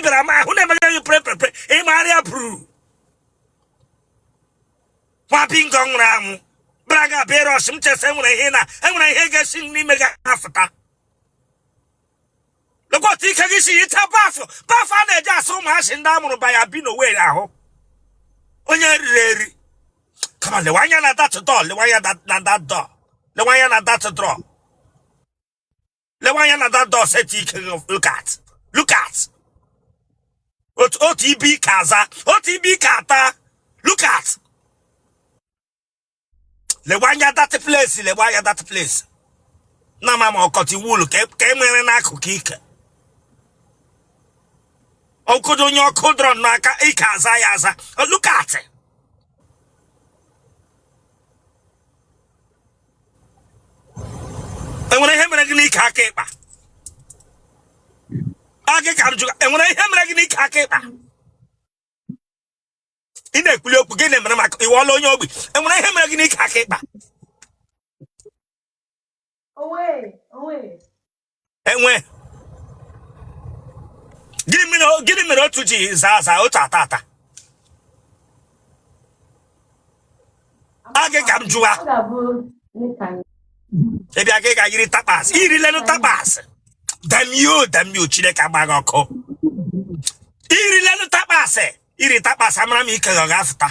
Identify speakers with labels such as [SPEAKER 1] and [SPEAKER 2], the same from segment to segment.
[SPEAKER 1] bịara ma ahụ na-emega gị pre pre pre ịmarịa pụrụ nwa bingo nwụrụ anwụ bịara ga abịa rush m chesa enwere ihe na enwere ihe ga-esi n'ime gị afụta. Lekwa otu ike gị si yicha bafu bafu a na-eji asa ụmụazị ndị a mụrụ ba ya bi n'Owerri ahụ onye riri eri. Kama lewe anya na that door, lewe anya na that door, lewe anya na that door, lewe anya na that door. Set ike gị. Look at, look at otu otu ibe ike aza, otu ibe ike ata. Look at, lewe anya that place, lewe anya that place na ma ma ọkọtị wool ka e nwere n'akụkụ ike ọkụdo onye ọkụ dọrọ n'aka ike aza ya aza. Look at, enwere ihe mere gị n'ike aka ịkpa a gị ka m jụga, enwere ihe mere gị n'ike aka ịkpa? Ị na-ekwuli okwu gị na-emere maka iwọla onye ogbi. Enwere ihe mere gị n'ike aka ịkpa?
[SPEAKER 2] Onwe.
[SPEAKER 1] Enwe. Gịnị mere otu ji zaa aza, otu ata ata a gị ka m jụwa?
[SPEAKER 2] Ọ ga-abụ nịka.
[SPEAKER 1] Ị bịa gị ga yiri tapas irilenu tapas. Damn you, damn you, Chineke agba gị ọkụ. Irilenu tapas, iri tapas amara m ike ọ ga-afụta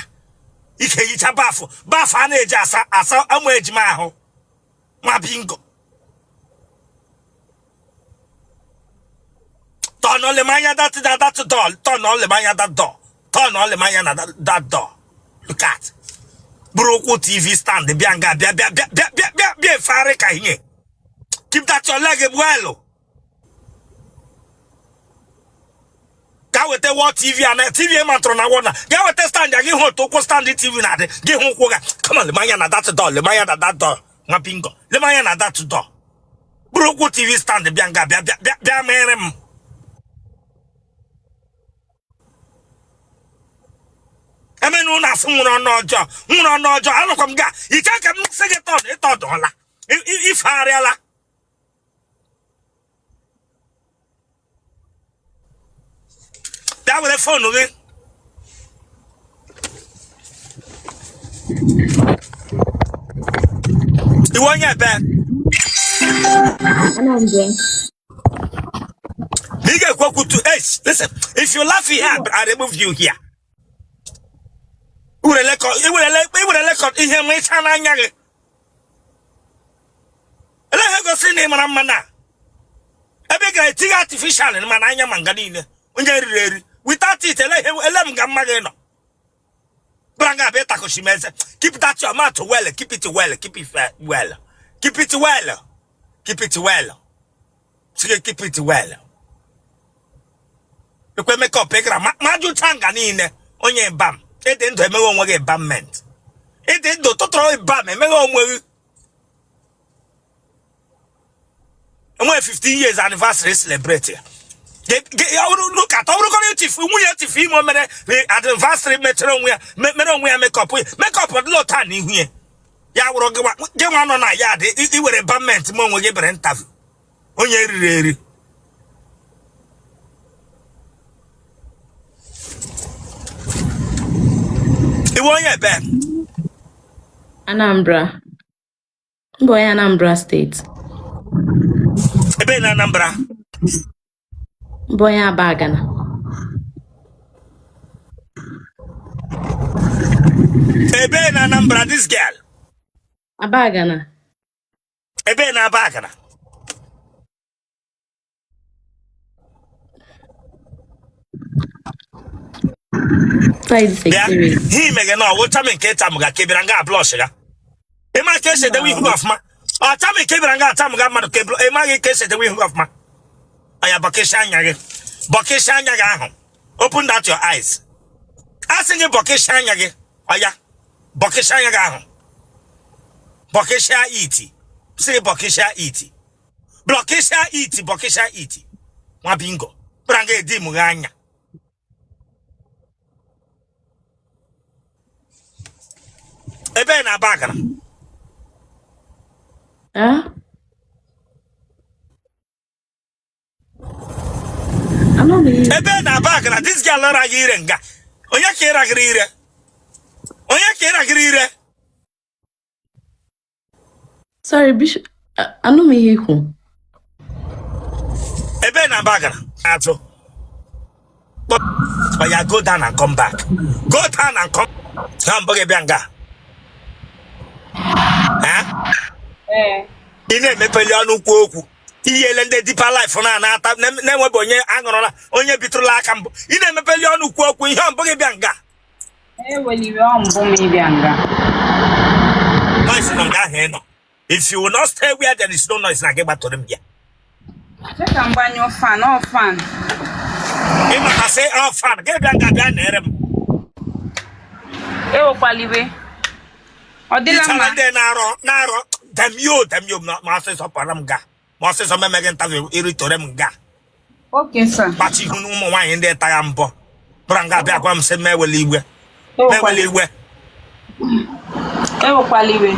[SPEAKER 1] ike yicha bafụ bafụ a na-eji asa asa ụmụ ejima ahụ nwa bingo. Turn on lemanya that that that door. Turn on lemanya that door. Turn on lemanya na that, that door. Look at. Buru ụkwụ TV stand bịa nga bịa bịa bịa bịa bịa bịa bịa efegharị ka ihe. Keep that your leg well. Gaa weta wall TV na TV matụrụ na wall na gaa weta stand ya gị hụ otu ụkwụ stand TV na-adị gị hụ ụkwụ ga. Come on, lemanya na that door, lemanya na that door. Nwa bingo, lemanya na that door. Buru ụkwụ TV stand bịa nga bịa bịa bịa bịa mere m. Emena ụnụ asị nwere ọnụ ọjọọ, nwere ọnụ ọjọọ. Anụkwa m ga ike ka m sị gị tọdụ ịtọdụọla ifegharịala. Bịa were phone gị. Ị wụ onye ebe?
[SPEAKER 2] Anambra.
[SPEAKER 1] Ị ga-ekwu okwu to hey, listen, if you laugh here, I remove you here. Iwerele lekọ ihe ma ịcha n'anya gị. Ele ihe gosi na ị mara mma na ebe ị gara etinye artificial ma n'anya ma nga niile onye riri eri without it. Ele ihe ele m ga mma gị nọ bụra nga abịa ịtakọchi m eze. Keep that your mouth well, keep it well, keep it well, keep it well, keep it well. Sị gị keep it well. Ekwe makeup ị gara ma jụcha nga niile onye bam ịdị ndụ emeghe onwe gị bamment ịdị ndụ tụtụrụ bam emeghe onwe gị enweghị 15 years anniversary celebrate ya. Look at, ọ bụrụkọrọ chief nwunye chief Imo mere anniversary mechara onwe ya mere onwe ya makeup makeup ọdịla ụta n'ihu ya ya wụrụ gị nwa nọ na ya dị iwere bament ma onwe gị bere interview onye riri eri. Ị wụ onye ebe?
[SPEAKER 2] Anambra. M bụ onye Anambra steeti.
[SPEAKER 1] Ebe na Anambra?
[SPEAKER 2] M bụ onye Abagana.
[SPEAKER 1] Ebe na Anambra, this girl?
[SPEAKER 2] Abagana.
[SPEAKER 1] Ebe na Abagana?
[SPEAKER 2] Side
[SPEAKER 1] Bịa
[SPEAKER 2] secretariat.
[SPEAKER 1] ihe ime gị na ọwụ chami nke ịchamụ ga ka ị bịara nga blush ga ịma ka esi edewe ihu gị ọfụma. Ọ chami nke ị bịara nga achamụ ga mmadụ ka ịmaghị ka esi edewe ihu gị ọfụma. Aya bọkịsị anya gị, bọkịsị anya gị ahụ. Open that your eyes. A sị gị bọkịsị anya gị. Ọya bọkịsị anya gị ahụ, bọkịsịa iti sị gị bọkịsịa iti, blọkịsịa iti, bọkịsịa iti. Nwa bingo bịara nga edi mụghe anya. Ebe na Abagana?
[SPEAKER 2] Ah? Anọ m ihe.
[SPEAKER 1] Ebe na Abagana, this girl raghị ire nga. Onye ka ị raghịrị ire? Onye ka ị raghịrị ire?
[SPEAKER 2] Sorry, Bishop. Anọ m ihe ikwu.
[SPEAKER 1] Ebe na Abagana azụ. Oya, go down and come back. Go down and come. Ha mbụ gị bịa nga. Ha?
[SPEAKER 3] Ee.
[SPEAKER 1] Ị na-emepeli ọnụ kwuo okwu. Iyele ndị Deeper Life na-anata na-enwebe onye aṅụrụla onye bitụrụla aka mbụ. Ị na-emepeli ọnụ kwuo okwu ihe mbụ gị bịa nga.
[SPEAKER 3] Eweliri ọ mbụ m ịbịa nga.
[SPEAKER 1] Noise nọ nga ahụ ị nọ. If you will not stay where there is no noise, na gị gbatụrụ m bịa.
[SPEAKER 3] Che ka m gbanyụọ fan, ọ fan.
[SPEAKER 1] Ị maka sị ọ fan, gị bịa nga bịa na-ere m.
[SPEAKER 3] Ewekwala iwe. Ọ dịla
[SPEAKER 1] Ichara
[SPEAKER 3] mma.
[SPEAKER 1] ndị na-arọ na-arọ damn you, damn you, ma ọsịsọ pụọrọ m nga. Ma ọsịsọ meme gị interview iritore m nga.
[SPEAKER 3] Okay, sir.
[SPEAKER 1] Kpachi ihu na ụmụ nwaanyị ndị tagha mbọ. Bụra nga bịa gwa m sị m ewele iwe. M ewele iwe.
[SPEAKER 3] Ewekwala iwe.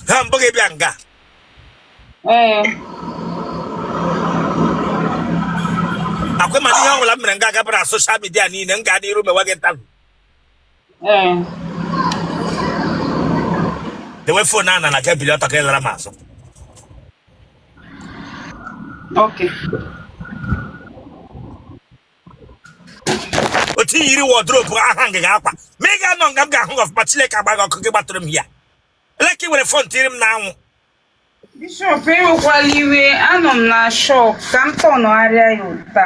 [SPEAKER 1] Ha mbụ gị bịa nga.
[SPEAKER 3] Ee.
[SPEAKER 1] Akwa mana ihe ọbụla m mere nga gabara social media niile m gaa n'iru mewe gị interview.
[SPEAKER 3] Ee.
[SPEAKER 1] Dewe phone ahụ na na bili ọtọ ka ị lara m azụ.
[SPEAKER 3] Okay.
[SPEAKER 1] Otu yiri wardrobe aha ngịga akwa ma ị ga-anọ nga m ga-ahụ gị ọfụma. Chineke agba gị ọkụ, gị gbatụrụ m ya ele ka ị were phone tiri m n'anwụ.
[SPEAKER 3] Bishop, ewekwala iwe, anọ m na shop ka m tọnụgharịa ya ụta.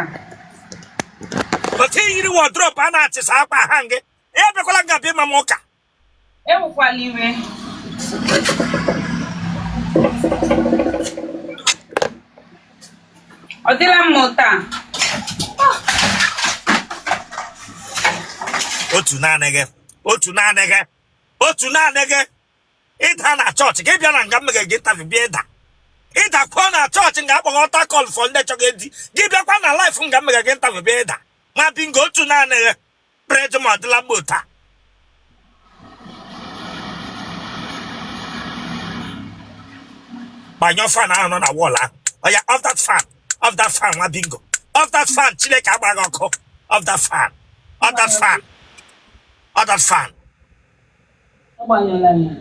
[SPEAKER 1] Otu yiri wardrobe a na-achịsa akwa aha ngị ya bịakwala nga bịa ma m ụka.
[SPEAKER 3] Ewekwala iwe. Ọ dịla mma taa.
[SPEAKER 1] Otu naanị gị, otu naanị gị, otu naanị gị ịda na chọọchị ka ị bịa na nga m meghe gị interview bịa ịda ịda kwuo na chọọchị nga akpọghị altar call for ndị chọga di gị bịakwa na live nga m meghe gị interview bịa ịda ma bingo. Otu naanị gị bred ma ọ dịla mma taa. Gbanyụọ fan ahụ nọ na wall ahụ. Oya, off that fan, off that fan, nwa bingo, off that fan. Chineke agba gị ọkụ. Off that fan, off that fan, off that fan.
[SPEAKER 3] Agbanyụla m ya.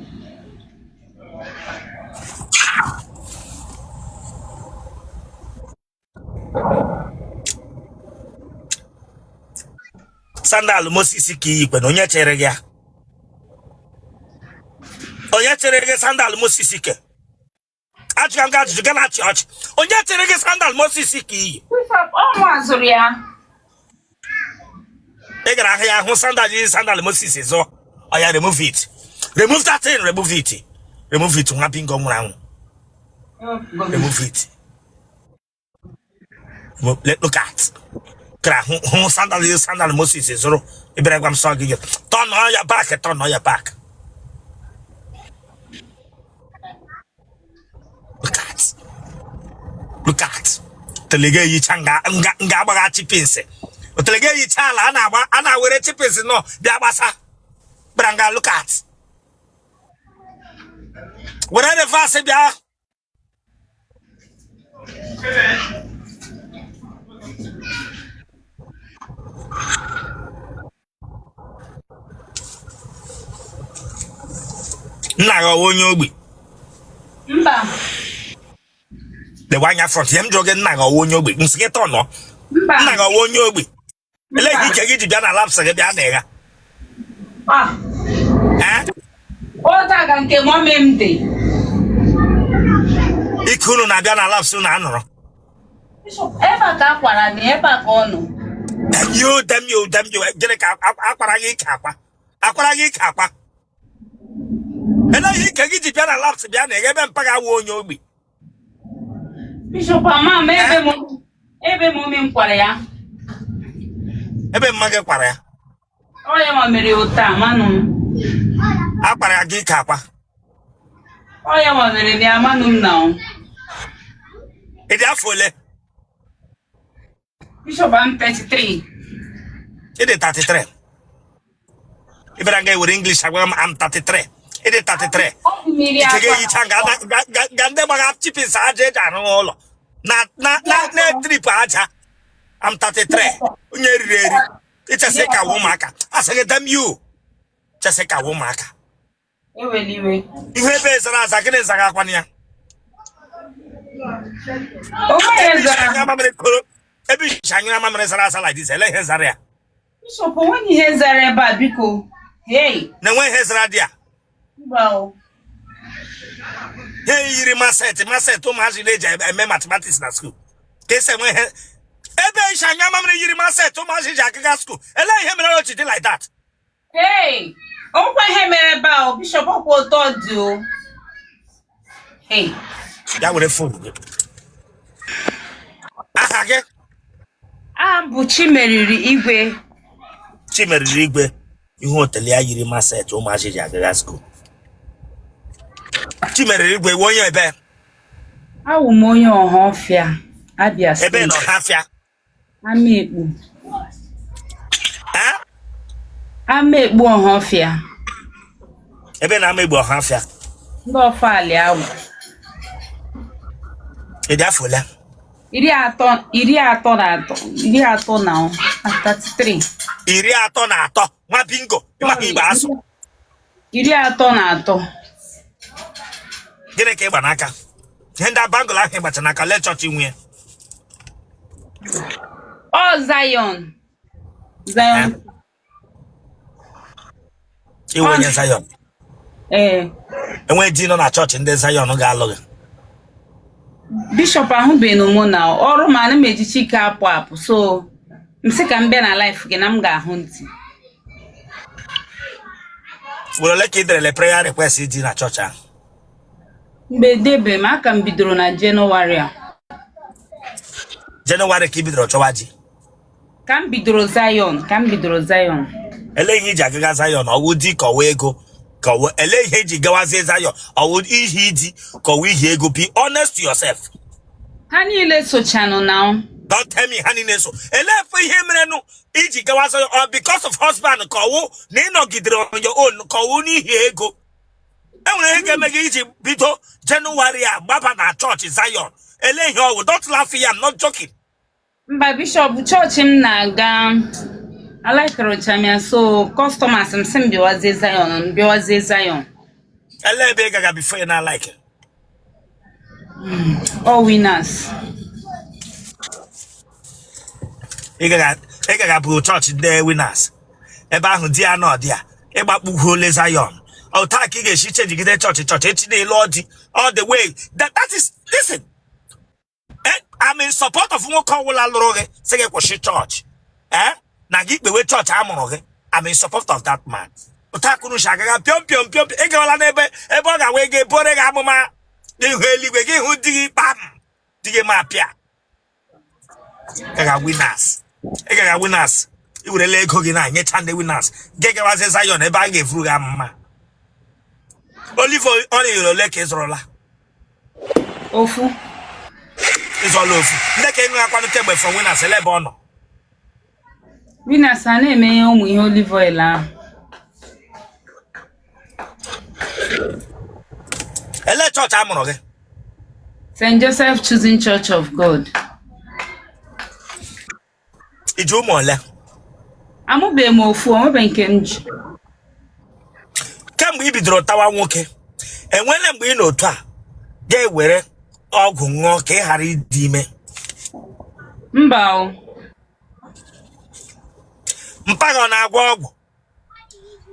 [SPEAKER 1] Sandal Moses ka iyikwe na onye chere gị ya, onye chere gị sandal Moses ke ajụga m gị ajụjụ gị na-achị ọchị. Onye chere gị sandal Moses ka iyi?
[SPEAKER 3] Bishop, ọ mụ azụrụ ya.
[SPEAKER 1] Ị gara ahịa hụ sandal yi sandal Moses zụọ. Oya, remove it, remove that thing, remove it, remove it, nwa bingo nwụrụ anwụ, remove it. Look at gara hụ hụ sandal yi sandal Moses zụrụ ị bịara gwa m sọ gị turn on your back, turn on your back. Look at, look at telega eyicha nga nga nga agbagha chippings otelega eyicha ala a na-agba a na-were chippings nọ bịa gbasa bịara nga. Look at, were reverse bịa. Nna gị ọwa onye ogbi?
[SPEAKER 3] Mba.
[SPEAKER 1] Lewe anya front ya m jụrụ gị, nna gị ọwa onye ogbi? Nsị gị tọnọ.
[SPEAKER 3] Mba.
[SPEAKER 1] Nna gị ọwa onye ogbi? Ele gị ike gị ji bịa na laps gị bịa na ịgha?
[SPEAKER 3] Ah,
[SPEAKER 1] Eh?
[SPEAKER 3] ụta ka nke mummy m dị.
[SPEAKER 1] Ike unu na-abịa na laps unu anọrọ.
[SPEAKER 3] Bishop, ebe a ka a kwara na ebe a ka ọ nọ.
[SPEAKER 1] Damn you, damn you, damn you. Gịnị ka akwara gị ike akwa akwara gị ike akwa? Eleghị ike gị ji bịa na laps bịa na ịgha ebe mpaghara awụ onye ogbi?
[SPEAKER 3] Bishop, ama m ebe mummy m kwara ya.
[SPEAKER 1] Ebe mma gị kwara ya?
[SPEAKER 3] Ọ ya nwa mere ụta manụ m.
[SPEAKER 1] Akwara gị ike akwa?
[SPEAKER 3] Ọ ya nwa mere m ya, manụ m na ọ.
[SPEAKER 1] Ị dị afọ ole?
[SPEAKER 3] Bishop, I'm 33.
[SPEAKER 1] Ị dị 33, ị bịara nga ewere English agwa m am 33. Ị dị 33?
[SPEAKER 3] Ọ dị m iri
[SPEAKER 1] Ike gị
[SPEAKER 3] atọ.
[SPEAKER 1] eyicha nga nga ndị gbagha chippings aja eji arụ ụlọ. Na na na na trip aja. I'm 33. Onye riri eri. Ichesi ka wụ ụmụaka. Asị gị damn you. Chesi ka wụ ụmụaka.
[SPEAKER 3] Ewela iwe.
[SPEAKER 1] Ihe ebe zara aza gịnị zaga akwana ya?
[SPEAKER 3] Onwe
[SPEAKER 1] Ebe isi
[SPEAKER 3] zara.
[SPEAKER 1] anya mamịrị koro. Ebe isi anya mamịrị zara aza like this. Ele ihe zara ya.
[SPEAKER 3] Bishop, onweghị ihe zara ebe a biko. Hey.
[SPEAKER 1] Na-enwe ihe zara dị ya.
[SPEAKER 3] Mba o.
[SPEAKER 1] Ihe yiri maset maset ụmụazị na-eji eme mathematics na school. Ka esi enwe ihe ebe isi anya mamịrị yiri maset ụmụazị ji agaga school. Ele ihe mere o ji dị like that.
[SPEAKER 3] Hey. Onwekwa ihe mere ebe a o. Bishop, ọkwa ụtọ dị o. Hey.
[SPEAKER 1] Ya were phone gị. Aha gị?
[SPEAKER 3] Aha m bụ Chimeriri Igwe.
[SPEAKER 1] Chimeriri Igwe. Ihu otele ya yiri maset ụmụazị ji agaga school. Chimeriri Igwe, iwe onye ebe?
[SPEAKER 3] Awụ m onye Ọhafịa, Abia
[SPEAKER 1] Ebe na
[SPEAKER 3] Steeti.
[SPEAKER 1] Ọhafịa?
[SPEAKER 3] Amaekpu.
[SPEAKER 1] Eh?
[SPEAKER 3] Amaekpu Ọhafịa.
[SPEAKER 1] Ebe na Amaegbu Ọhafịa?
[SPEAKER 3] Ndị Ọfalị Agwụ.
[SPEAKER 1] Ị dị afọ ole?
[SPEAKER 3] 33, 33, 33.
[SPEAKER 1] 33. Nwa bingo, ịmaghị Igbo asụ.
[SPEAKER 3] 33.
[SPEAKER 1] Gịnị ka ị gba n'aka? Ihe ndị bangle ahụ ị gbacha n'aka, lee chọọchị nwunye.
[SPEAKER 3] Ọ Zion. Zion.
[SPEAKER 1] Iwe onye Zion?
[SPEAKER 3] Ee.
[SPEAKER 1] Enweghị di nọ na chọọchị ndị Zion ga-alụ gị?
[SPEAKER 3] Bishop, ahụbeghị m na ọrụ ma ana m ejichi ike apụ apụ, so m sị ka m bịa na live gị na m ga-ahụ ntị.
[SPEAKER 1] Ugboro ole ka ị derele prayer request di na chọọchị ahụ?
[SPEAKER 3] Mgbe debe m aka m bidoro na Jenụwarị a.
[SPEAKER 1] Jenụwarị ka ị bidoro chọwa di?
[SPEAKER 3] Ka m bidoro Zion, ka m bidoro Zion.
[SPEAKER 1] Ele ihe iji agaga Zion? Ọwụ di ka ọwụ ego ka ọwụ? Ele ihe iji gawazie Zion? Ọwụ ihe di ka ọwụ ihe ego? Be honest to yourself.
[SPEAKER 3] Ha niile sochanụ na.
[SPEAKER 1] Don't tell me ha niile so. Ele efe ihe merenụ iji gawa Zion? Or because of husband, ka ọwụ na ị nọgidere on your own, ka ọwụ n'ihi ego? Enwere ihe ga-eme gị iji bido Jenụwarị a gbaba na chọọchị Zion. Ele ihe ọwụ? Don't laugh here, I'm not joking.
[SPEAKER 3] Mba Bishop, chọọchị m na-aga alaikọrọcha m ya, so customers m sị m bịawazie Zion, m bịawazie Zion.
[SPEAKER 1] Ele ebe ị gaga before ị na-like?
[SPEAKER 3] All Winners.
[SPEAKER 1] Ị gaga bụ chọọchị ndị Winners, ebe ahụ di ya nọ dị ya ịgbakpughuole Zion. Ọ taa ka ị ga-esi chejigide chọọchị chọọchị echi na-elu ọdị all the way. That is, listen, I'm in support of nwoke ọbụla lụrụ gị sị gị kwụsị chọọchị, na gị kpewe chọọchị a mụrụ gị. I'm in support of that man. Ụta akụrụ si agaga pịọm pịọm pịọm, ị gawala n'ebe ebe ọ ga-awa ego ebore gị amụma n'ihu eluigwe gị hụ di gị kpam, di gị ma pịa. Gaga Winners, ị gaga Winners, ị werela ego gị na-enyecha ndị Winners, gị gawazie Zion ebe a ga-evuru gị amụma. Olive oil ole ka ị zụrụla?
[SPEAKER 3] Ofu.
[SPEAKER 1] Ịzụọla ofu. Ndị ka ị ṅụ akwanụ kemgbe from Winners, ele ebe ọ nọ?
[SPEAKER 3] Winners a na-eme ụmụ ihe olive oil ahụ.
[SPEAKER 1] Ele chọọchị a mụrụ gị?
[SPEAKER 3] St. Joseph Chosen Church of God.
[SPEAKER 1] Iji ụmụ ole?
[SPEAKER 3] Amụbeghị m ofu, onwebe nke m ji.
[SPEAKER 1] Kemgbe ị bidoro tawa nwoke, enwele mgbe ị nọ otu a ga-ewere ọgwụ ṅụọ ka ị ghara ịdị ime?
[SPEAKER 3] Mba o.
[SPEAKER 1] Mpa gị ọ na-agwọ ọgwụ?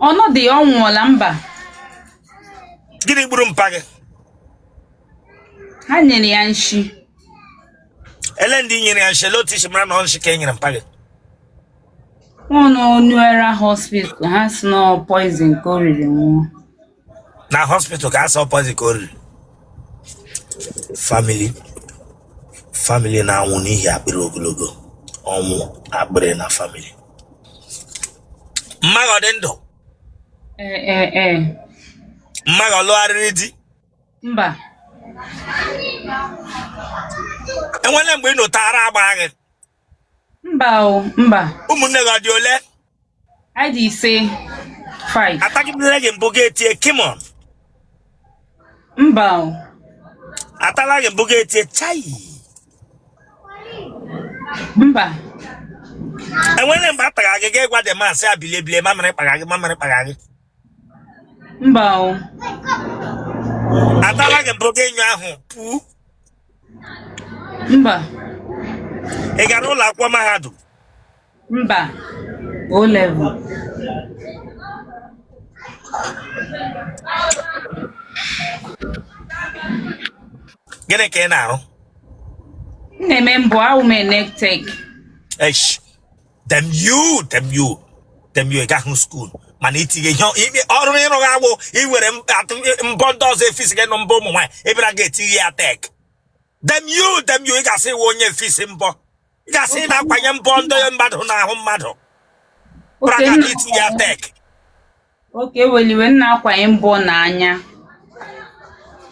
[SPEAKER 3] Ọnọdụ ya, ọ nwụọla, mba.
[SPEAKER 1] Gịnị gburu mpa gị?
[SPEAKER 3] Ha nyere ya nshi.
[SPEAKER 1] Ele ndị nyere ya nshi? Ele otu isi mara na ọ nshi ka e nyere mpa gị?
[SPEAKER 3] Ọ nọ New Era Hospital, ha si na ọ poison ka o riri nwụọ.
[SPEAKER 1] Na hospital ka a sọ poison ka o riri. Family family na-anwụ n'ihi akpịrị ogologo, ọnwụ akpịrị na family. Mma gị ọ dị ndụ?
[SPEAKER 3] Ee.
[SPEAKER 1] Mma gị ọ lụgharịrị di?
[SPEAKER 3] Mba.
[SPEAKER 1] Enwele mgbe ị nụtara agba gị?
[SPEAKER 3] Mba o, mba.
[SPEAKER 1] Ụmụnne gị ọ dị ole?
[SPEAKER 3] Anyị dị 5, 5.
[SPEAKER 1] Atagidere gị mbụ ga-etie kimon?
[SPEAKER 3] Mba o.
[SPEAKER 1] Atala gị mbụ ga-etie chai?
[SPEAKER 3] Mba.
[SPEAKER 1] Enwere mgbe a tara gị gị gwa the man sị ya bilie bilie, mamịrị kpara gị, mamịrị kpara gị?
[SPEAKER 3] Mba o.
[SPEAKER 1] Atala gị mbụ gị nyụ ahụ pụọ?
[SPEAKER 3] Mba.
[SPEAKER 1] Ị gara ụlọ akwụkwọ mahadum?
[SPEAKER 3] Mba. O level.
[SPEAKER 1] Gịnị ka ị na-arụ?
[SPEAKER 3] M na-eme mbọ, awụ m nail tech.
[SPEAKER 1] Eish. Damn you, damn you, damn you. Ị gaghị school mana itinye ihe ọrụ ịrụ gị agbụ iwere mbọ ndị ọzọ efisi gị nụ mbọ ụmụ nwaanyị ị bịara ga-etinye ya tech. Damn you, damn you. Ị ga-asị ị wụ onye efisi mbọ, ị ga-asị ị na-akwanye mbọ ndị mmadụ n'ahụ mmadụ
[SPEAKER 3] Okay,
[SPEAKER 1] bịara
[SPEAKER 3] m
[SPEAKER 1] ga itinye ya tech.
[SPEAKER 3] Okay, eweliwe, m na-akwanye mbọ n'anya.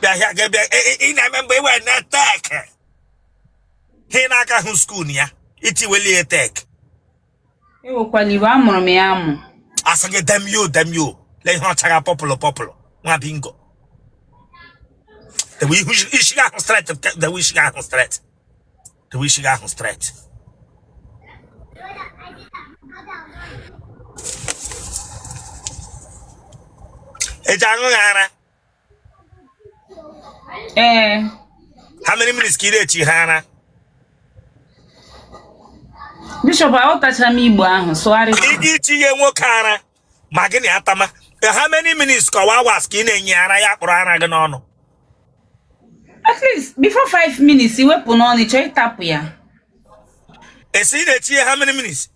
[SPEAKER 1] Bịa hịa gị bịa ị na-eme mgbe ị were na tech ị na-agahụ school ya itiweli ya tech.
[SPEAKER 3] Ewekwala iwe, amụrụ m ya amụ.
[SPEAKER 1] Asị gị damn you, damn you. Lee ihe ọchara purple purple nwa bingo. Dewe ihu isi gị ahụ straight, dewe isi gị ahụ straight, dewe isi gị ahụ straight. Eji aṅụ ya ara?
[SPEAKER 3] Ee.
[SPEAKER 1] How many minutes ka ị na-echi ha ara?
[SPEAKER 3] Bishop, aghọtacha m Igbo ahụ, sụgharịa.
[SPEAKER 1] Ị ga-etinye nwoke ara ma gị na ya tama, how many minutes ka ọwa hours ka ị na-enye ara ya kpụrụ ara gị n'ọnụ?
[SPEAKER 3] At least before 5 minutes iwepụ n'ọnụ, ị chọọ ịtapụ ya.
[SPEAKER 1] Esi ị na-etinye how many minutes?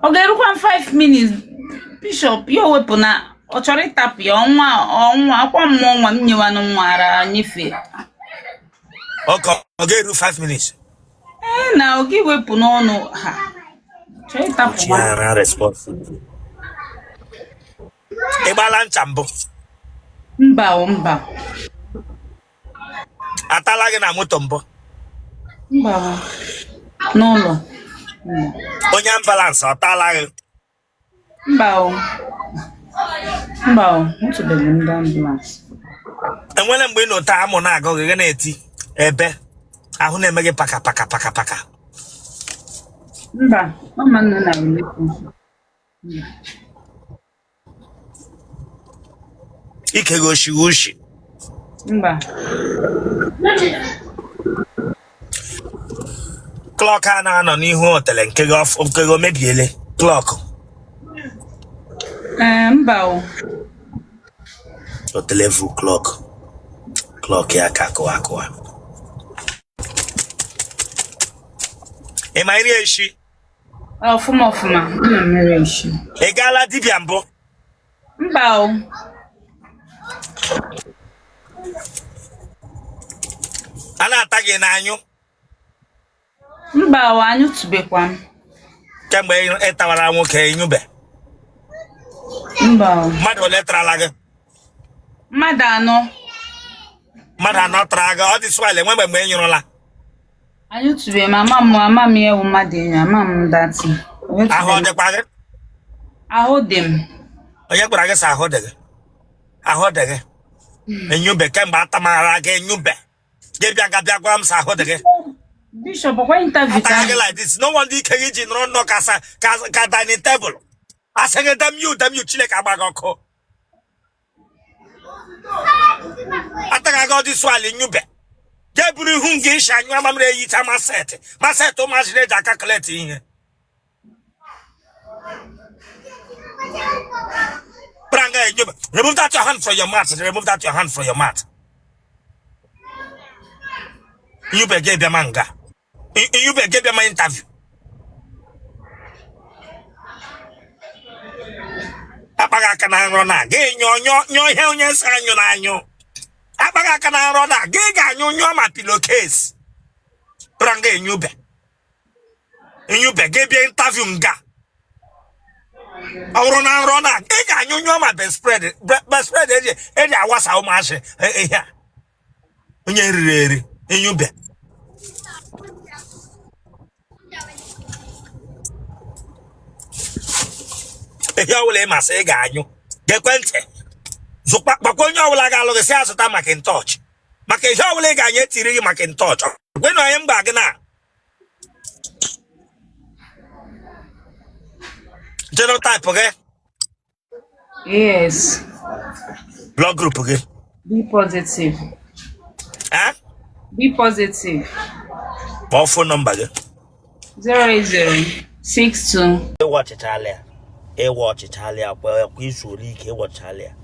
[SPEAKER 3] Ọ ga-erukwa m 5 minutes, Bishop, ya wepụ na ọ chọrọ ịtapụ ya. Ọnwa ọnwa akwa mmụọ nwa m nyewanụ nwa ara nyefee.
[SPEAKER 1] Ọ ga-eru 5 minutes?
[SPEAKER 3] Ee, na ọ gị wepụ n'ọnụ ha chọọ ịtapụ nwa.
[SPEAKER 1] Chiara responsible. Ị gbala ncha mbụ?
[SPEAKER 3] Mba o, mba.
[SPEAKER 1] Atala gị na moto mbụ?
[SPEAKER 3] Mba o. N'ụlọ, mba.
[SPEAKER 1] Onye ambulance ọ tala gị?
[SPEAKER 3] Mba o, mba o, hụtụbeghị m ndị ambulance.
[SPEAKER 1] Enwere mgbe ị nọ taa amụ na-agụ gị, gị na-eti ebe ahụ na-eme gị paka paka paka paka?
[SPEAKER 3] Mba, mama nọ na relationship.
[SPEAKER 1] Ike gị oshighi ushi?
[SPEAKER 3] Mba.
[SPEAKER 1] Clock a na-anọ n'ihu hotel nke gị nke gị o mebiele clock?
[SPEAKER 3] Ee, mba o.
[SPEAKER 1] Hotel vu clock, clock ya ka akụwa akụwa. Ị ma nri eshi?
[SPEAKER 3] Ọfụma ọfụma, ana m eri eshi.
[SPEAKER 1] Ị gaala dibịa mbụ?
[SPEAKER 3] Mba o.
[SPEAKER 1] A na-ata gị n'anyụ?
[SPEAKER 3] Mba o, anyụtụbekwa m.
[SPEAKER 1] Kemgbe ị tawara nwoke, ịnyụbe?
[SPEAKER 3] Mba o.
[SPEAKER 1] Mmadụ ole tarala gị?
[SPEAKER 3] Mmadụ anọ.
[SPEAKER 1] Mmadụ anọ tara gị, ọ dị swal enwe mgbe ị nyụrụla?
[SPEAKER 3] Anyụtụbeghị m, ama m, ama m ya ewu mmadụ enyo, ama m dati.
[SPEAKER 1] Ahụ ọ dịkwa gị?
[SPEAKER 3] Ahụ dị m.
[SPEAKER 1] Onye gwara gị sị ahụ dị gị? Ahụ dị gị? Enyube kemgbe atamara gị, enyube gị bịa ga bịa gwa m sị ahụ dị gị.
[SPEAKER 3] Bishop, ọkwa interview ka
[SPEAKER 1] Ataghị gị like this, no wonder ike gị ji nọrọ nnọọ ka ka dining table. Asị gị damn you, damn you. Chineke agba gị ọkụ. Ataghị gị, ọ dị swal nyube jee buru ihu nke isi anyụ amamịrị eyicha maset maset ụmụazị na-eji aka collect ihe. Pranga enyube. Remove that your hand from your mouth. Remove that your hand from your mouth. Nyube gị bịa ma nga. Nyube gị bịa ma interview. Akpaghị aka na nrọ na gị nyụọ nyụọ nyụọ ihe onye sị anyụ na anyụ. Akpaghị aka na nrọ na gị ga-anyụ nyụọ ma pillowcase. Pranga enyube. Enyube gị bịa interview nga. Ọ bụrụ na nrọ na ị ga-anyụ nyụọ ma bedspread, bedspread eji awasa ụmụazị ihe a onye riri eri enyube. Ihe ọbụla ị masị ị ga-anyụ. Gekwe ntị, zụkwa gbakwa onye ọbụla ga-alụ gị sị azụta Macintosh, maka ihe ọbụla ị ga-anyụ etiri gị Macintosh. Gwenụ onye m gwa gị na Genotype gị?
[SPEAKER 3] Yes.
[SPEAKER 1] Blood group gị?
[SPEAKER 3] B positive.
[SPEAKER 1] Eh?
[SPEAKER 3] B positive.
[SPEAKER 1] Kpọọ phone number gị.
[SPEAKER 3] 08062.
[SPEAKER 1] Ịwa ọchịchala ya, ịwa ọchịchala ya kwa kwa izu ole ike ịwọchala ya,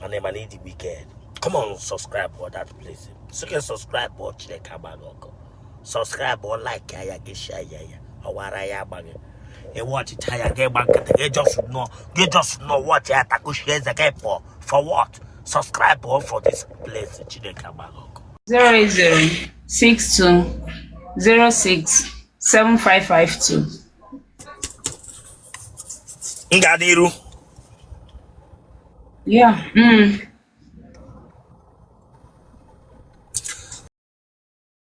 [SPEAKER 1] mana ịma na ịdị wicked. Come on, subscribe for that place. Sị gị subscribe ọ, Chineke agbaghị ọkụ. Subscribe ọ, like ya, gị share ya, ya ọwara ya agbaghị. Ịwa ọchịcha ya, gị gba nkịtị, gị just nọ, gị just nọ watch ya, takushie eze gị pụọ. For what? Subscribe ọ for this place. Chineke agbaghị ọkụ.
[SPEAKER 3] 08062 06 7552.
[SPEAKER 1] M gaa n'iru?
[SPEAKER 3] Yeah.